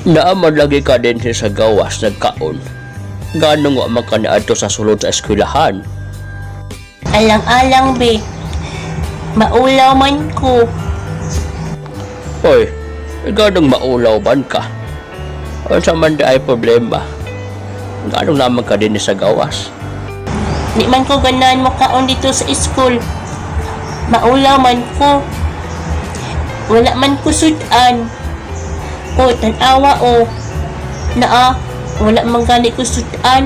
Naa man lagi ka dinhi sa gawas nagkaon. Nganong wa man ka niadto sa sulod sa eskwelahan? Alang-alang be. Maulaw man ko. Oy, nganong maulaw man ka? Unsa man diay problema? Nganong naa man ka dinhi sa gawas? Di man ko ganahan mokaon didto sa school. Maulaw man ko. Wala man ko sudan. O, tanawa o. Naa, wala man gani ko sudan.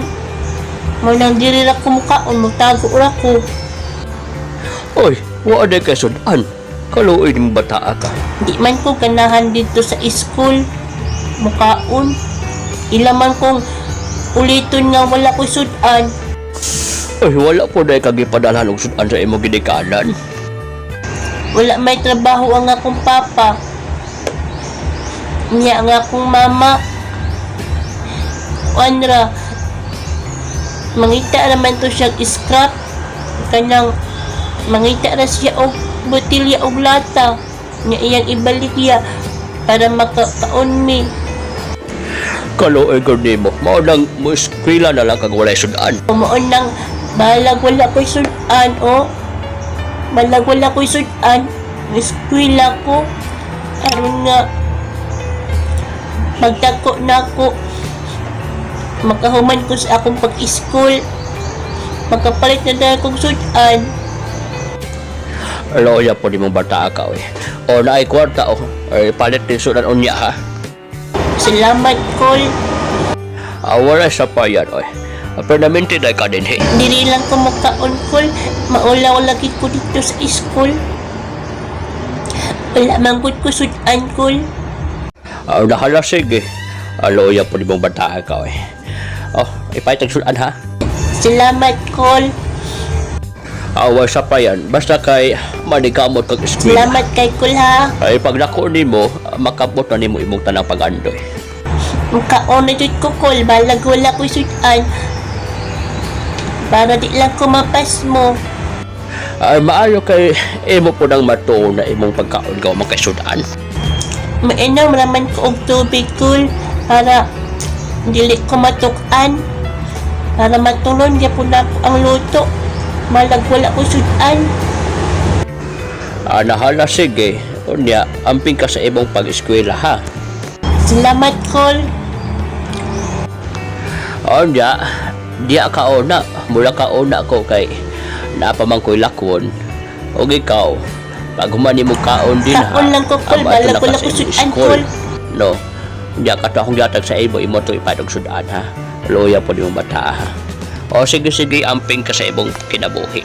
Mao nang diri ra ko mukaon, mutago ra ko. Oy, wa diay kay sudan. Kaluoy ning bataa ka. Di man ko ganahan didto sa school. Mukaon. Ila man kong uliton nga wala ko sudan. Oy, wala pud diay ka gipadalhan og sudan sa imong ginikanan. Wala may trabaho ang akong papa. Niya ang akong mama. Kuan ra. Mangita naman to siya scrap. Kanang mangita ra siya og botilya og lata. Nya iyang ibalik ya para makakaon mi. Kaluoy gud nimo. Mao nang mo eskwela na lang kag walay sudan. Mao nang bahalag wala ko'y sudan o. Bahalag wala ko'y sudan. Eskwela ko. Aron nga pagdako na ako, makahuman ko sa akong pag-school, makapalit na dahil kong sudan. Loya pud nimong bata ka oy. O, naay kwarta o. Ay, palit din sudan unya ha. Salamat, Kol. Ah, wala sa payan oy. Permanente diay ka dinhi? Diri lang ko makaon, Kol. Maulaw lagi ko didto sa school. Wala man gud ko sudan, Kol. Ah, nahala, sige. Ah, loya pud nimong bata ka oy. Oh, ipalit ang sudan ha. Salamat, Kol. Ah, wala sa payan. Basta kay manikamot kag eskwela. Salamat kay Kol ha. Ay, pag dako nimo, makabot na nimo imong tanang pagandoy. Mukaon na jud ko, Kol. Bahalag wala ko sudan. Para di lang ko mapasmo. Ay, maayo kay imo pud ang matuo na imong pagkaon gawa man kay sudan. Mainom raman ko og tubig, Kol. Para dili ko matuk-an. Para matulon gyapon nako ang luto. Bahalag wala ko sudan. Ah, nahala, sige. Unya, amping ka sa imong pag-eskwela ha. Salamat, Kol. Unya, diya ka una. Mula ka una ko kay naa pa man ko'y lakwon. Og ikaw, pag human nimo kaon din ha. Kaon lang ko, Kol. Amo, ato Bahalag na ka wala sa ko imong sudan, school. Kol. No. Unya kato akong gihatag sa imo, imo to ipalit og sudan ha. Loya pud imong bata ha. O sige sige, amping ka sa imong kinabuhi.